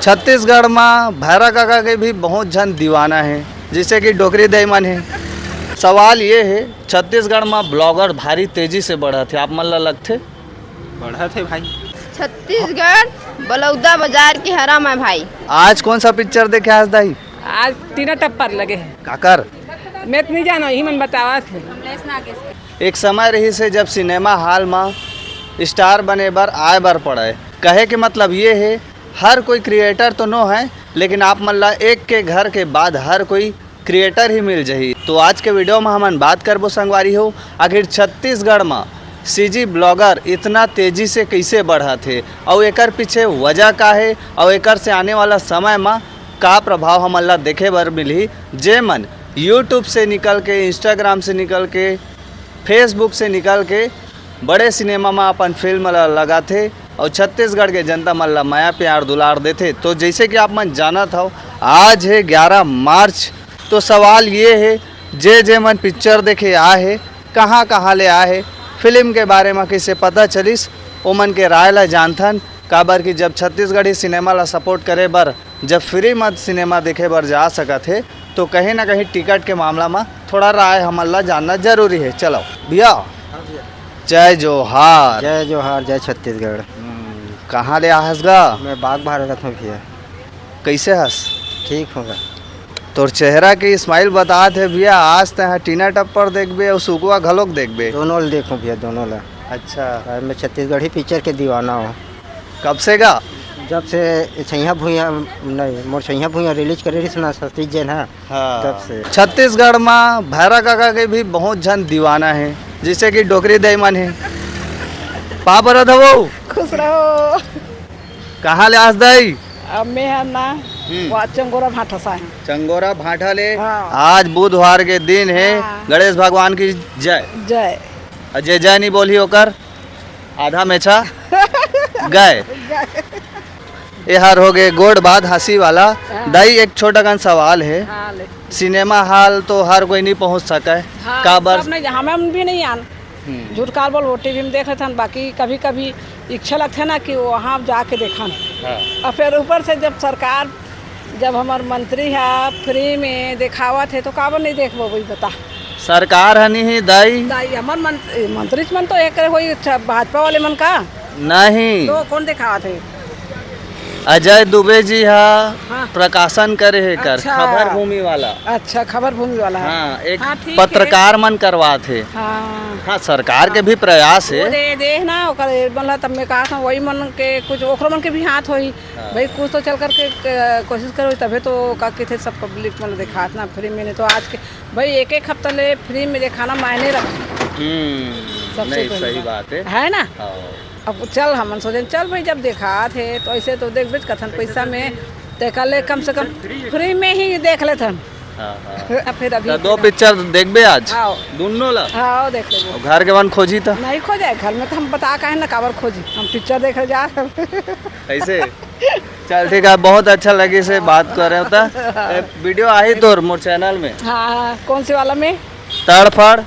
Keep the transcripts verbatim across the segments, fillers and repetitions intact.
छत्तीसगढ़ म भैरा काका के भी बहुत झन दीवाना हे, जैसे कि डोकरी दई मन हे। सवाल ये हे, छत्तीसगढ़ म ब्लॉगर भारी तेजी से बढ़त हे, आप मन ला लगथे? बढ़त हे भाई। छत्तीसगढ़ बलौदा बाजार के हरा मैं भाई। आज कौन सा पिक्चर देखे हस दाई? आज टीना टप्पर लगे हे। काकर? मैं तो नहीं जाना, यही मन बतावा थे। एक समय रहिस हे जब सिनेमा हॉल म स्टार बने बर आए बर पड़े। कहे के मतलब ये हे, हर कोई क्रिएटर तो नो है, लेकिन आप मन ला एक के घर के बाद हर कोई क्रिएटर ही मिल जही। तो आज के वीडियो म हमन बात करबो संगवारी हो, आखिर छत्तीसगढ़ म सीजी ब्लॉगर इतना तेजी से कइसे बढ़त हे, अउ एकर पीछे वजह का हे, अउ एकर से आने वाला समय म का प्रभाव हमन ला देखे बर मिलही, जे मन YouTube से निकल के, Instagram से निकल के, Facebook से निकल के बड़े सिनेमा म अपन फिल्म ल लगाथे अउ छत्तीसगढ़ के जनता मन ल मया प्यार दुलार देथे। तो जैसे कि आप मन जानत हव, आज हे ग्यारह मार्च। तो सवाल ये हे, जे जे मन पिक्चर देखे आए हे, कहाँ कहाँ ले आए हे, फिल्म के बारे म कइसे पता चलिस, ओमन के राय ल जानथन। काबर कि जब छत्तीसगढ़ी सिनेमा ल सपोर्ट करे बर जब फ्री म सिनेमा देखे बर जा सकत हे, तो कहीं ना कहीं टिकट के मामला म थोड़ा राय हमन ला जानना जरूरी हे। चलो भैया, हाँ भैया। जय जोहार। जय जोहार, जय छत्तीसगढ़। हम्म, कहाँ ले आहस गा? मैं बाग भारत हूँ भैया। कैसे हस? ठीक हूँ गा। तोर चेहरा के स्माइल बतात हे भैया, आज तैं ह टीना टप्पर देखबे अउ सुकवा घलोक देखबे। दोनों ल देखूँ भैया, दोनों ला। अच्छा। और मैं छत्तीसगढ़ी पिक्चर के दीवाना हूँ। कब से गा? जब से छैया भुइयां, नहीं, मोर छैया भुइयां रिलीज करे रहिस ना सतीश जैन ह, हाँ। तब से। छत्तीसगढ़ म भैरा काका के भी बहुत झन दीवाना हे, जैसे कि डोकरी दई मन हे। पाँव परत हवो। खुश रहो। कहाँ ले आहस दई? अब मैं ह ना, हम्म। वो चंगोरा भाटा से आए हैं। चंगोरा भाटा ले। हाँ। आज बुधवार के दिन हे। हाँ। गणेश भगवान की जय। जय। अउ जे जय नहीं बोलही ओकर आधा मेछा गए। एहर हो गे गोड़ बात हंसी वाला। हाँ। दाई, एक छोटा कन सवाल हे। हाँ, ले। सिनेमा हॉल तो हर कोई नहीं पहुंच सके, हाँ, काबर? सब नहीं, हमें भी नहीं आन। हम्म। झूठ काल बोल, वो टीवी में देख लेथन, बाकी कभी-कभी इच्छा लगथे ना कि वहाँ जाके देखन। हाँ। और फिर ऊपर से जब सरकार, जब हमर मंत्री ह फ्री में देखावत हे, तो काबर नहीं देखबो, वही बता। सरकार ह नहीं ही दाई। दाई, हमर मंत-, मंत्री मन तो एक होई छ-, भाजपा वाले मन का? नहीं। तो कौन देखावत हे? अजय दुबे जी ह हाँ। प्रकाशन करे हे कर, अच्छा। खबर भूमि वाला। अच्छा, खबर भूमि वाला है। हाँ, एक हाँ, ठीक है। पत्रकार मन करवात हे। हाँ। हाँ, सरकार के भी प्रयास वो हे। दे, दे ना, ओकर ए, मतलब, तब मैं कहा था, वही मन के कुछ, ओकरो मन के भी हाथ होही। हाँ। भाई, कुछ तो चल करके, क-, कोशिश करो, तभे तो का कहते सब पब्लिक मन देखात ना फ्री में, नहीं तो आज के, भाई, एक एक हफ्ता ले फ्री में देखाना मायने रख। हम्म, सबसे नहीं, पहली सही बात। बात है। है ना? हाँ। अब चल, हमन सोचेन, चल भाई, जब देखात हे, तो ऐसे तो देखबेच कथन पैसा में, ते कर ले, कम से कम फ्री में ही देख लेथन। हाँ, हाँ। फिर अभी तो दो फिर पिक्चर देखबे आज? हाँ। दोनों ला? हाँ, देख लेबो। अब घर के मन खोजी त? नहीं खोजे, घर में तो हम बता काहे ना काबर खोजी, हम पिक्चर देखे जा। ऐसे? चल ठीक है, बहुत अच्छा लगे से बात कर रहे होता। ए, वीडियो आही तोर मोर चैनल में। हाँ, हाँ, कौन से वाला में? तड़फड़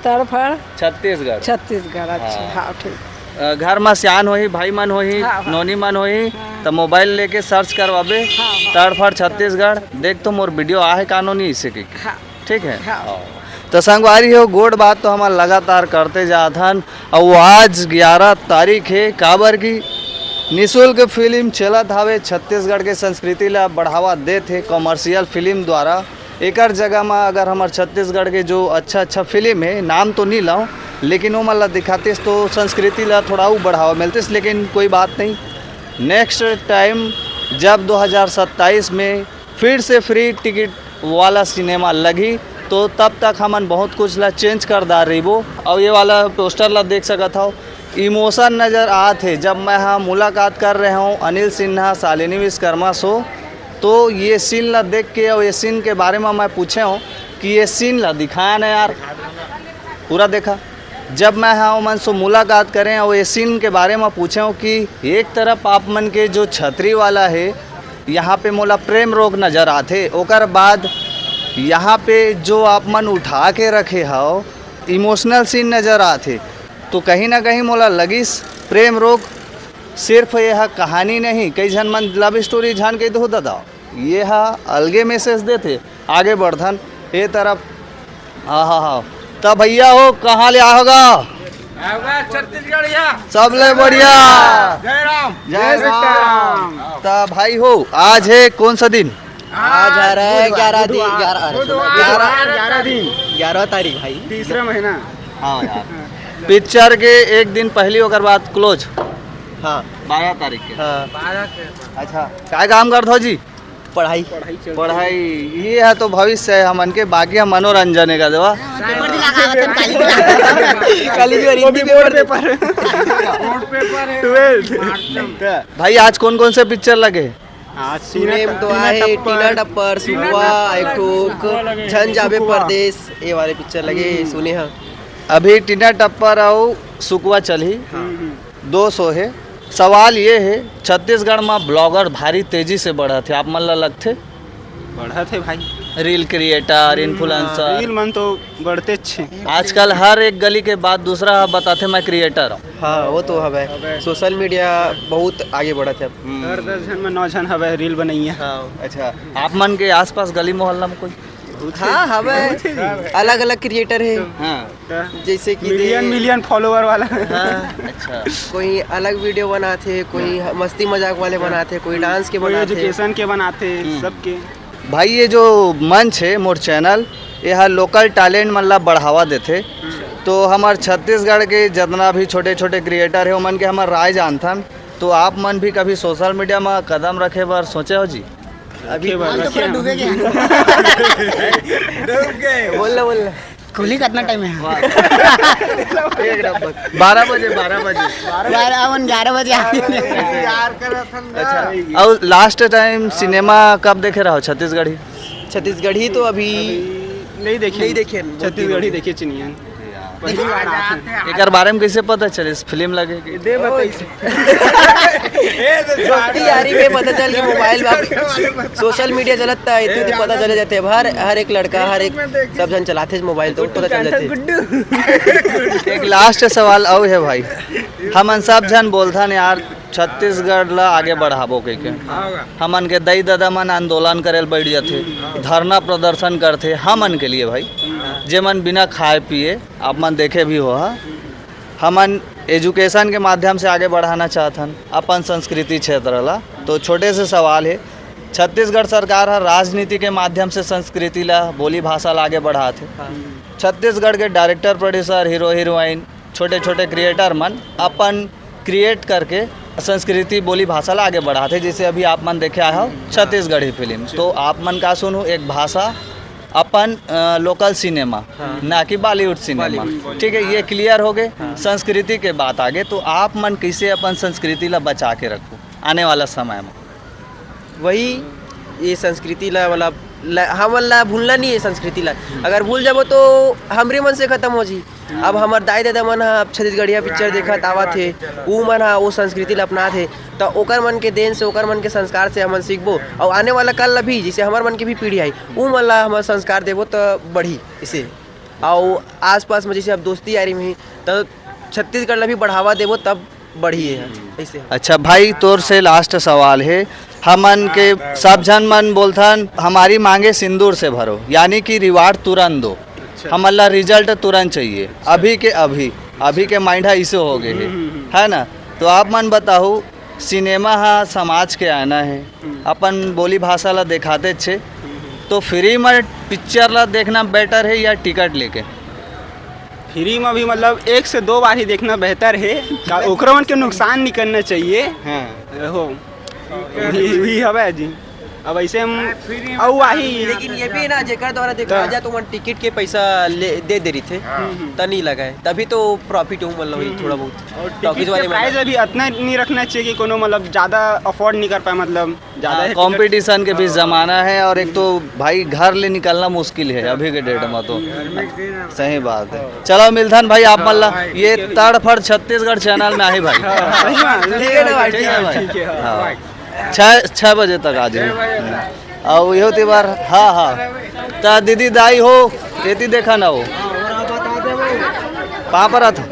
तड़फड़ छत्तीसगढ़। छत्तीसगढ़, अच्छा, हाँ। हाँ, ठीक। अ, घर म सियान होही, भाई मन होही, हाँ, हाँ। नोनी मन होही, हाँ। त मोबाइल लेके सर्च करवाबे, हाँ, हाँ। तड़फड़ छत्तीसगढ़। देख तो मोर वीडियो आहे कानूनी इसे के। हाँ। ठीक है? हाँ। हाँ। तो संगवारी हो, गोठ बात तो हमन लगातार करते जात हन, अउ आज ग्यारह तारीख हे, काबर की निशुल्क फिल्म चलत हावे, छत्तीसगढ़ के संस्कृति ला बढ़ावा देत हे कमर्शियल फिल्म द्वारा। एकर जगह म अगर हमर छत्तीसगढ़ के जो अच्छा-अच्छा फिल्म हे, नाम तो नी लव, लेकिन ओमन ला दिखातिस तो संस्कृति ला थोड़ा अउ बढ़ावा मिलतिस, लेकिन कोई बात नहीं। नेक्स्ट टाइम जब दो हज़ार सत्ताईस में फिर से फ्री टिकट वाला सिनेमा लगही, तो तब तक हमन बहुत कुछ ला चेंज कर डार रहिबो। अउ ये वाला पोस्टर ला देख सकत हव, इमोशन नज़र आत हे। जब मैं ह मुलाकात कर रहे हूँ अनिल सिन्हा, शालिनी विश्वकर्मा सो, तो ये सीन ला देख के अउ ये सीन के बारे में मैं पूछे हूँ कि ये सीन ला दिखाया ना यार, पूरा देखा। जब मैं ह ओमन सो मुलाकात करे अउ ये सीन के बारे में पूछे हूँ कि एक तरफ आप मन के जो छतरी वाला हे, यहाँ पे मोला प्रेम रोग नज़र आथे, ओकर बाद यहाँ पे जो आप मन उठा के रखे हव, इमोशनल सीन नज़र आथे, तो कहीं ना कहीं मोला लगिस प्रेम रोग सिर्फ ये ह कहानी नहीं, कई झन मन लव स्टोरी झन कही तो दादा, ये ह अलगे मैसेज देथे। आगे बढ़थन ए तरफ। हाँ, हाँ, हाँ। त भैया हो, कहाँ ले आए होगा? आएगा छत्तीसगढ़िया। सबले बढ़िया। जय राम। जय जय राम। राम। त भाई हो, आज है कौन सा दिन? आज आ रहा है ग्यारह दिन, बुधवार। ग्यारह, अरे, बुधवार। ग्यारह, ग्यारह दिन। ग्यारह तारीख भाई। तीसरा महीना। हाँ यार। पिक्चर के एक दिन पहली ओकर बाद क्लोज। हाँ। बारह तारीख के। हाँ। अच्छा, काय काम करत हो जी? पढ़ाई। पढ़ाई चल रही है। पढ़ाई, ये है तो भविष्य है हमन के, बाकी हम मनोरंजन है का देवा। पेपर दिला के आवत हन काली। काली जो वो हिंदी भी पेपर बोर्ड दे। पेपर। बोर्ड पेपर है। ट्वेल्थ। मार्च में। भाई, आज कौन कौन से पिक्चर लगे? आज सुनेम टीना तो टीना आहे, टप्पर। टीना टप्पर, सुखवा, एक ठो झन जाबे सुखवा। परदेस, ये वाले पिक्चर लगे, हम्म। सुने ह। अभी टीना टप्पर अउ सुखवा चलही। हम्म, हम्म। दो शो हे। सवाल ये हे, छत्तीसगढ़ म ब्लॉगर भारी तेजी से बढ़त हे, आप मन ल लगथे? बढ़त हे भाई। रील क्रिएटर, हम्म, इन्फ्लुएंसर। रील मन तो बढ़तेच हे। आजकल हर एक गली के बाद दूसरा ह बताथे, "मैं क्रिएटर हूँ।" हाँ, वो तो हवय। सोशल मीडिया बहुत आगे बढ़त हे अब। हम्म। हर दस झन में नौ झन हवय रील बनइया। हाँ। अच्छा, आप मन के आसपास गली मोहल्ला में कोई? हाँ, हवय। अलग-अलग क्रिएटर हे। हाँ। जैसे कि मिलियन, दे- मिलियन फॉलोअर वाला। हाँ। अच्छा। कोई अलग वीडियो बनाथे, कोई हाँ। मस्ती मजाक वाले बनाथे, कोई डांस के कोई बनाथे। एजुकेशन के बनाथे, हम्म। सबके। भाई, ये जो मंच हे मोर चैनल, ये हा लोकल टैलेंट मन ला बढ़ावा देथे। हम्म। तो हमर छत्तीसगढ़ के जितना भी छोटे-छोटे क्रिएटर हे, ओमन के हमर राय जानथन। तो आप मन भी कभी सोशल मीडिया म कदम रखे बर सोचे हो जी? अभी रखे बर, हम तो पूरा रखे डूबे हम। गए हैं। डूब गए। बोल ले, बोल ले। कुली कितना टाइम है? एक नंबर। बारह बजे, बारह बजे। बारह, अपन ग्यारह बजे आ गए। इंतजार करत हन ना। अच्छा, और लास्ट टाइम सिनेमा कब देखे रहो छत्तीसगढ़ी? छत्तीसगढ़ी तो अभी नहीं देखे। नहीं देखे, बहुत दिन हो छत्तीसगढ़ी गए। देखे चिनियन। पहली बार आते हैं। एकर बारे में कैसे पता चले, इस फिल्म लगे कि? दे बताइए। दोस्ती यारी में पता चल गई, मोबाइल में सोशल मीडिया चलत था, इतने तो पता चले जाते हैं। अब हर, हर एक लड़का, हर एक सब जन चलाते हैं मोबाइल, तो पता चल जाते हैं। एक लास्ट सवाल और है भाई, हमन सब जन बोलथन यार, छत्तीसगढ़ ला आगे बढ़ाबो कहिके। हमन के दई ददा मन आंदोलन करे ल बैठ जाथे, धरना प्रदर्शन करथे हमन के लिए भाई, जेमन बिना खाए पिए, आप मन देखे भी हो हा, हमन एजुकेशन के माध्यम से आगे बढ़ाना चाहथन अपन संस्कृति क्षेत्र ला। तो छोटे से सवाल हे, छत्तीसगढ़ सरकार ह राजनीति के माध्यम से संस्कृति ला, बोली भाषा ला आगे बढ़ात हे। हाँ। छत्तीसगढ़ के डायरेक्टर, प्रोड्यूसर, हीरो, हीरोइन, छोटे-छोटे क्रिएटर मन अपन क्रिएट करके संस्कृति, बोली भाषा ला आगे बढ़ात हे। जैसे अभी आप मन देखे आए हो छत्तीसगढ़ी फिल्म, तो आप मन का सुनू एक भाषा अपन, अ, लोकल सिनेमा, हाँ। ना कि बॉलीवुड सिनेमा। बॉलीवुड। ठीक है, ये क्लियर हो गए। हाँ। संस्कृति के बात आगे, तो आप मन कैसे अपन संस्कृति ला बचा के रखू आने वाला समय में? वही, ये संस्कृति ला, मतलब, ला, हमन ला भूलना नहीं है संस्कृति ला। अगर भूल जाबो तो हमरे मन से खत्म हो जी। अब हमर दाई ददा मन ह अब छत्तीसगढ़िया पिक्चर देखत आवत हे, उ मन ह वो संस्कृति ला अपनात हे, त ओकर मन के देन से, ओकर मन के संस्कार से हमन सीखबो, अउ आने वाला काल ला भी, जैसे हमर मन के भी पीढ़ी आई, उ मन ला हमर संस्कार देबो त बढ़ी इसे। अउ आसपास में जैसे अब दोस्ती यारी में ही, त छत्तीसगढ़ ला भी बढ़ावा देबो तब बढ़िए है, ऐसे है। अच्छा भाई, तोर से लास्ट सवाल है, हमन के सब झन मन बोलथन, "हमारी मांगे सिंदूर से भरो", यानी कि रिवार्ड तुरंत दो, अच्छा। हमन ला रिजल्ट तुरंत चाहिए, अभी के अभी, अभी के माइंड है इसे हो गए है, हम्म, हम्म, हम्म। है ना? तो आप मन बताओ, सिनेमा हा समाज के आईना है, हम्म। अपन बोली भाषा ला दिखाते छे, हम्म, हम्म। तो फ्री में पिक्चर ला देखना बेटर है या टिकट लेके? फ्री में भी, मतलब, एक से दो बार ही देखना बेहतर है, का-, ओकरो मन के नुकसान नहीं करना चाहिए। हाँ। हो, वही, वही हवे जी। अब ऐसे हम, फ्री में अउ आही। लेकिन ये भी ना, जेकर द्वारा देखा तो जाए, तो मन टिकट के पैसा ले, दे दे रही थे, हम्म, हम्म। त नहीं लगाए, तभी तो प्रॉफिट हो, मतलब, हम्म, थोड़ा हम्म। बहुत। और टॉकीज टिकट वाले के प्राइस में अभी इतना नहीं रखना चाहिए कि कोनो, मतलब, ज़्यादा अफोर्ड नहीं कर पाए, मतलब। हाँ, कंपटीशन के भी जमाना है, और एक तो भाई घर ले निकलना मुश्किल है अभी के डेट में तो। सही बात है। चलो मिलथन भाई, आप मन ला ये तड़फड़ छत्तीसगढ़ चैनल में आही भाई। हाँ, सही बात, ठीक है ना भाई? ठीक है भाई। ठीक है, हाँ। हाँ। छः, छः बजे तक आ जाइए। अउ इहो तिवार, हाँ, हाँ। त दीदी दाई हो, एती देखा ना हो। पाँव परत हो।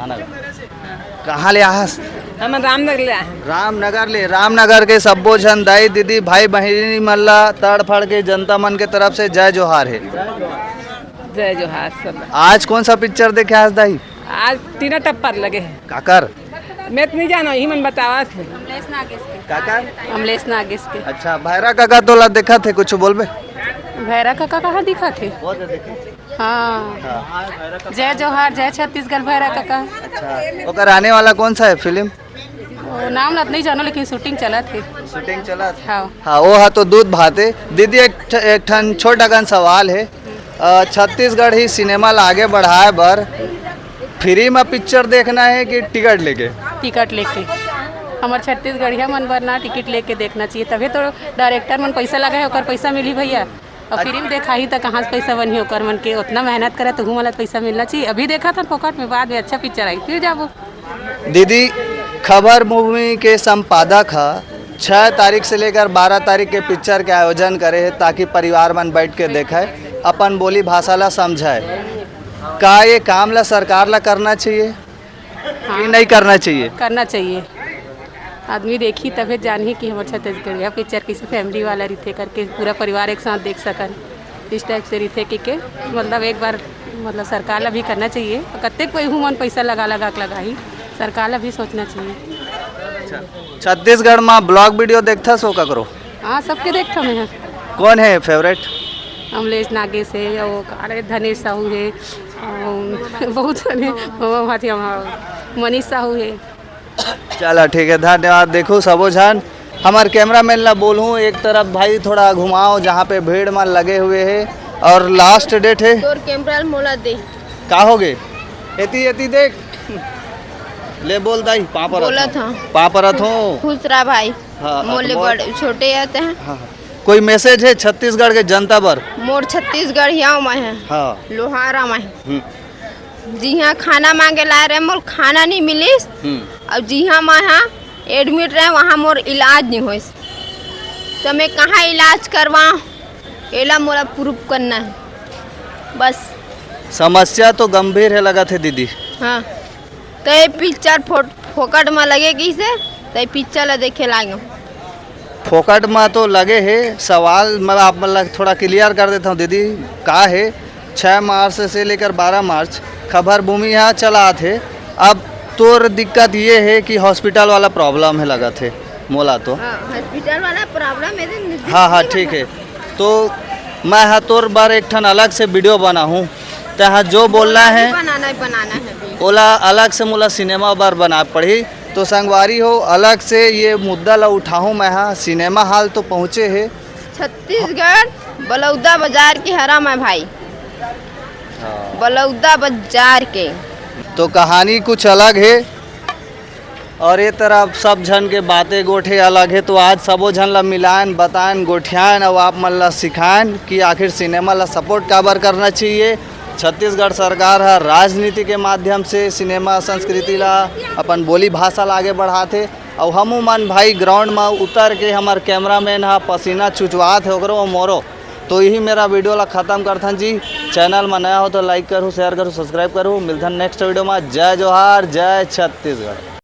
आना। कहाँ ले आहस? हम रामनगर ले आए हैं। रामनगर ले, रामनगर के सब्बो झन दाई, दीदी, भाई, बहिनी मन ला तड़फड़ के जनता मन के तरफ से जय जोहार हे। जय जोहार सब। आज कौन सा पिक्चर देखे आज दाई? आज तीना टप्पर लगे है। काकर? मैं तो नहीं जानो, यही मन बतावा थे। काकर? अमलेश नागेश के। अच्छा, भैरा काका तोला देखा थे, कुछ बोलबे? भैरा काका कहाँ दिखा थे? हाँ। हाँ। जय जोहार, जय छत्तीसगढ़, भैरा काका। अच्छा, ओकर आने वाला कौन सा है फिल्म? वो नाम ला नहीं जानो, लेकिन शूटिंग चलत हे। शूटिंग चलत हे? हाँ। हाँ, वो हा तो दूध भाते। दीदी, एक ठ-, एक ठन छोटा गन सवाल है। अ, छत्तीसगढ़ ही सिनेमा ला आगे बढ़ाए बर फ्री में पिक्चर देखना है कि टिकट लेके? टिकट लेके। हमर छत्तीसगढ़िया मन बर ना टिकट लेके देखना चाहिए, तभी तो डायरेक्टर मन पैसा लगा है, ओकर पैसा मिली भैया। और फिल्म देखाही त कहाँ से पैसा बनही ओकर मन के? उतना मेहनत करे तो हूँ, वाला पैसा मिलना चाहिए। अभी देखा था फोकट में, बाद में अच्छा पिक्चर आई, फिर जाबो। दीदी, खबर भूमि के संपादक ह छह तारीख से लेकर बारह तारीख के पिक्चर के आयोजन करे हे, ताकि परिवार मन बैठ के देखे, अपन बोली भाषा ला समझे। का ये काम ला सरकार ला करना चाहिए कि हाँ। नहीं करना चाहिए? करना चाहिए। आदमी देखी तभे जानही कि हमर छत्तीसगढ़िया पिक्चर किसी फैमिली वाला रिथे करके पूरा परिवार एक साथ देख सकन। इस टाइप से रिथे कि के मतलब एक बार मतलब सरकार ला भी करना चाहिए। कत्ते कोई हुमन पैसा लगा लगा के लगाही, सरकार ला भी सोचना चाहिए। छत्तीसगढ़ में ब्लॉग वीडियो देखथस हो ककरो? हाँ, सबके देखथों मैं। कौन है फेवरेट? अमलेश नागेश है, वो का रे, धनेश साहू है, अम, बहुत सारे, वो भाथी हम, मनीष साहू है। चलो ठीक है, धन्यवाद। देखो सबो झन, हमार कैमरामैन ला बोलूँ एक तरफ भाई थोड़ा घुमाओ जहाँ पे भीड़ मन लगे हुए है और लास्ट डेट है। तोर कैमरा मोला दे। का हो गे? एती एती देख। ले बोल दाई, पाँव परत बोलत हूँ। हाँ। पाँव परत हूँ। खुश रहा भाई। हाँ, मोले तो बोल। बड़ छोटे आते हैं। हाँ, हाँ। कोई मैसेज है छत्तीसगढ़ के जनता बर? मोर छत्तीसगढ़िया में है। हाँ। लोहारा में है। हम्म। जिहाँ खाना मांगे लाए रहे, मोर खाना नहीं मिलिस। हम्म। और जिहाँ मैं हाँ एडमिट रहे, वहाँ मोर इलाज नहीं होइस। तो मैं कहाँ इलाज करवा, एला मोला प्रूफ करना है बस। समस्या तो गंभीर है लगत है दीदी। हाँ, तो ये पिक्चर फोट-, फोकट में लगे किसे, तो ये पिक्चर ला देखे लागे। फोकट में तो लगे हे। सवाल मैं आप मन ला थोड़ा क्लियर कर देता हूँ दीदी, का है, छः मार्च से लेकर बारह मार्च खबर भूमि यहाँ चला आथे। अब तोर दिक्कत ये है कि हॉस्पिटल वाला प्रॉब्लम है लगत है मोला तो। हाँ, हॉस्पिटल वाला प्रॉब्लम है, तो नजदीक हाँ, हाँ, नहीं ठीक है। तो मैं हा तोर बर एक ठन अलग से वीडियो बनाहूँ, तैं हा जो बोलना है, बनाना है, बनाना है अभी। ओला अलग से मोला सिनेमा बर बना पड़ही। तो संगवारी हो, अलग से ये मुद्दा ला उठाहूँ मैं हा। सिनेमा हॉल तो पहुँचे हे। छत्तीसगढ़ बलौदा बाजार के हरा मैं भाई। हाँ। बलौदा बाजार के। तो कहानी कुछ अलग है। और ये तरफ सब झन के बातें गोठे अलग है, तो आज सबो झन ला मिलायन, बतायन, गोठियायन, अउ आप मन ला सिखायन कि आखिर सिनेमा ला सपोर्ट काबर करना चाहिए। छत्तीसगढ़ सरकार ह राजनीति के माध्यम से सिनेमा संस्कृति ला, अपन बोली भाषा ला आगे बढ़ाथे। अउ हमू मन भाई ग्राउंड म उतर के हमर कैमरामैन ह पसीना चुचवात हे ओकरो अउ मोरो। तो यही मेरा वीडियो ला खत्म करथन जी। चैनल म नया हो तो लाइक करू, शेयर करू, सब्सक्राइब करू। मिलथन नेक्स्ट वीडियो म। जय जोहार, जय छत्तीसगढ़।